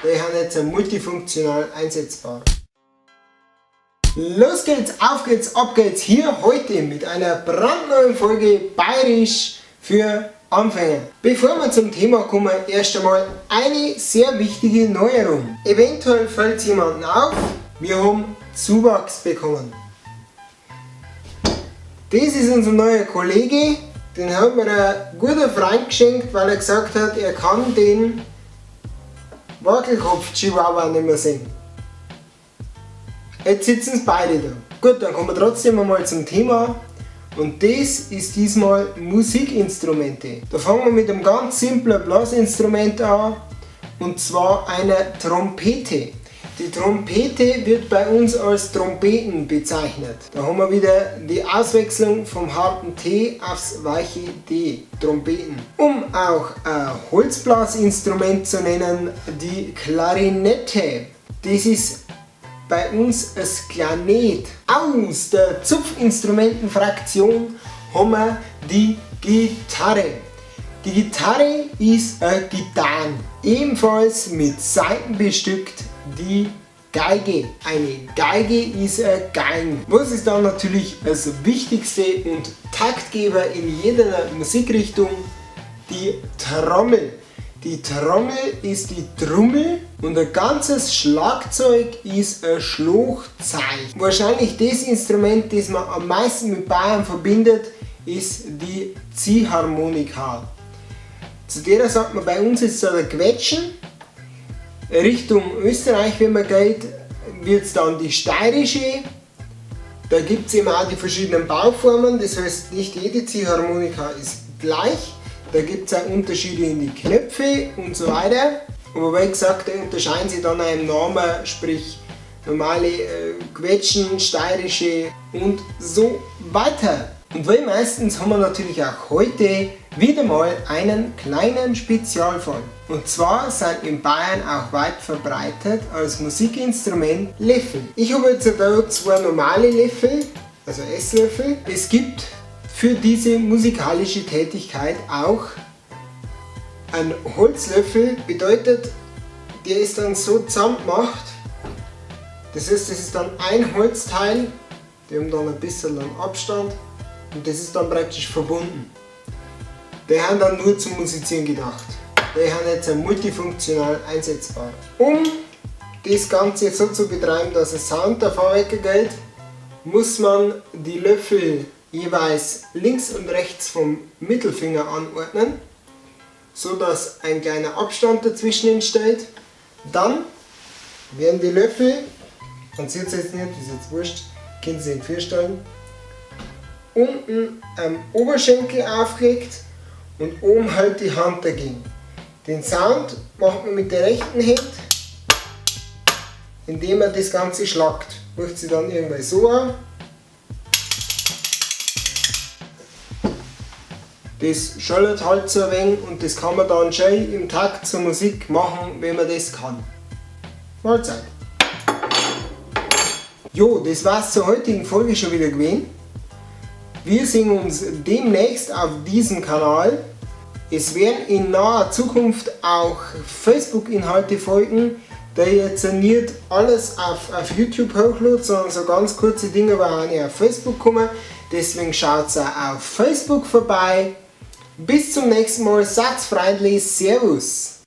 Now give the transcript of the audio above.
Die haben jetzt multifunktional einsetzbar. Los geht's, auf geht's, ab geht's hier heute mit einer brandneuen Folge Bayerisch für Anfänger. Bevor wir zum Thema kommen, erst einmal eine sehr wichtige Neuerung. Eventuell fällt es jemandem auf, wir haben Zuwachs bekommen. Das ist unser neuer Kollege, den hat mir ein guter Freund geschenkt, weil er gesagt hat, er kann den Wackelkopf-Chihuahua nicht mehr sehen. Jetzt sitzen sie beide da. Gut, dann kommen wir trotzdem einmal zum Thema. Und das ist diesmal Musikinstrumente. Da fangen wir mit einem ganz simplen Blasinstrument an, und zwar einer Trompete. Die Trompete wird bei uns als Trompeten bezeichnet. Da haben wir wieder die Auswechslung vom harten T aufs weiche D, Trompeten. Um auch ein Holzblasinstrument zu nennen, die Klarinette. Das ist bei uns das Klanet. Aus der Zupfinstrumentenfraktion haben wir die Gitarre. Die Gitarre ist eine Gitarre. Ebenfalls mit Saiten bestückt die Geige. Eine Geige ist eine Geige. Was ist dann natürlich das Wichtigste und Taktgeber in jeder Musikrichtung? Die Trommel. Die Trommel ist die Trummel und ein ganzes Schlagzeug ist ein Schlagzeug. Wahrscheinlich das Instrument, das man am meisten mit Bayern verbindet, ist die Ziehharmonika. Zu der sagt man bei uns jetzt der Quetschen. Richtung Österreich, wenn man geht, wird es dann die steirische. Da gibt es eben auch die verschiedenen Bauformen, das heißt, nicht jede Ziehharmonika ist gleich. Da gibt es auch Unterschiede in die Knöpfe und so weiter. Aber wie gesagt, da unterscheiden sie dann auch im Namen, sprich normale Quetschen, steirische und so weiter. Und wie meistens haben wir natürlich auch heute wieder mal einen kleinen Spezialfall. Und zwar sind in Bayern auch weit verbreitet als Musikinstrument Löffel. Ich habe jetzt da zwei normale Löffel, also Esslöffel. Es gibt für diese musikalische Tätigkeit auch ein Holzlöffel, bedeutet, der ist dann so zusammen gemacht, das heißt, das ist dann ein Holzteil, die haben dann ein bisschen Abstand und das ist dann praktisch verbunden. Die haben dann nur zum Musizieren gedacht. Die haben jetzt multifunktional einsetzbar. Um das Ganze so zu betreiben, dass der Sound davon weggeht, muss man die Löffel jeweils links und rechts vom Mittelfinger anordnen, so dass ein kleiner Abstand dazwischen entsteht. Dann werden die Löffel, man sieht es jetzt nicht, ist jetzt wurscht, können Sie sich vorstellen, unten am Oberschenkel aufgelegt und oben halt die Hand dagegen. Den Sound macht man mit der rechten Hand, indem man das Ganze schlagt. Macht sie dann irgendwann so an. Das schallert halt so ein wenig und das kann man dann schön im Takt zur Musik machen, wenn man das kann. Mahlzeit! Jo, das war's zur heutigen Folge schon wieder gewesen. Wir sehen uns demnächst auf diesem Kanal. Es werden in naher Zukunft auch Facebook-Inhalte folgen, da ich jetzt nicht alles auf YouTube hochlade, sondern so ganz kurze Dinge, die auch nicht auf Facebook kommen. Deswegen schaut auch auf Facebook vorbei. Bis zum nächsten Mal, seid freundlich, Servus!